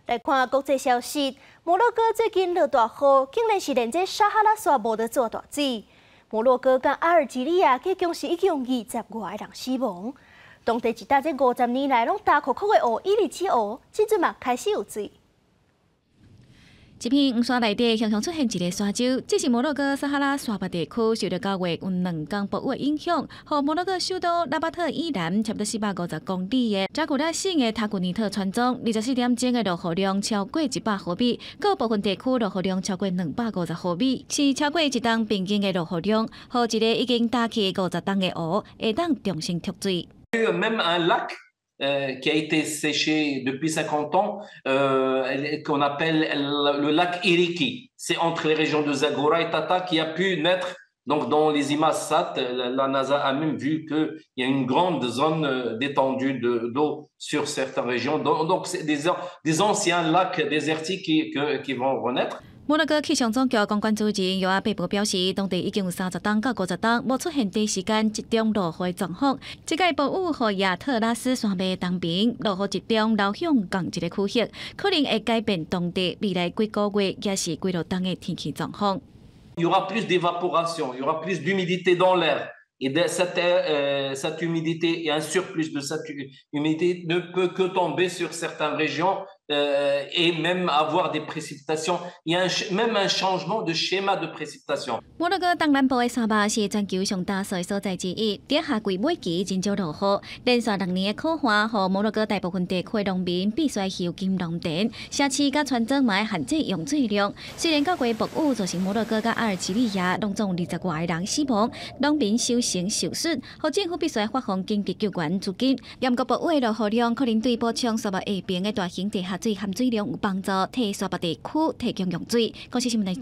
來看國際消息，摩洛哥最近落大雨，竟然是連這撒哈拉沙漠都做大水。摩洛哥佮阿爾及利亞，計共是已經20外個人死亡。當地一搭這50年來攏焦洌洌的湖伊利之湖，這陣嘛開始有水。一片黃沙內底，常常出現一个沙洲，這是摩洛哥撒哈拉沙漠地區受著九月有兩工暴雨的影響，予摩洛哥首都拉巴特以南差不多450公里的扎古拉省的塔古尼特村莊，24點鐘的落雨量超過100毫米，閣部分地區落雨量超過250毫米，是超過一冬平均的落雨量，予一个已經焦去50冬的湖會當重新蓄水。 Même un lac qui a été séché depuis 50 ans, qu'on appelle le lac Iriki. C'est entre les régions de Zagora et Tata qui a pu naître. Donc, dans les images SAT, la NASA a même vu qu'il y a une grande zone d'étendue d'eau sur certaines régions. Donc, c'est des anciens lacs désertiques qui vont renaître. 摩洛哥氣象總局公關主任尤阿貝博表示，當地已經有30冬到50冬無出現短時間集中落雨的狀況。這擺暴雨予亞特拉斯山脈東邊落雨集中流向仝一个區域，可能會改變當地未來幾個月抑是幾落冬的天氣狀況。 Il y aura plus d'évaporation, il y aura plus d'humidité dans l'air. Et cette humidité et un surplus de cette humidité ne peut que tomber sur certaines régions et même avoir des précipitations. Il y a même un changement de schéma de précipitation. 摩洛哥東南部的沙漠是全球上焦燥的所在之一。佇夏季尾期真少落雨，連續2年的苦旱，予摩洛哥大部分地區農民必須修建農田，城市佮村莊嘛愛限制用水量。雖然九月暴雨造成摩洛哥佮阿爾及利亞攏總20外个人死亡，農民收成受損，予政府必須發放緊急救援資金。嚴格暴雨的落雨量可能對補充沙漠下爿的大型地下水含水量有幫助，替沙漠地區提供用水。公視新聞台。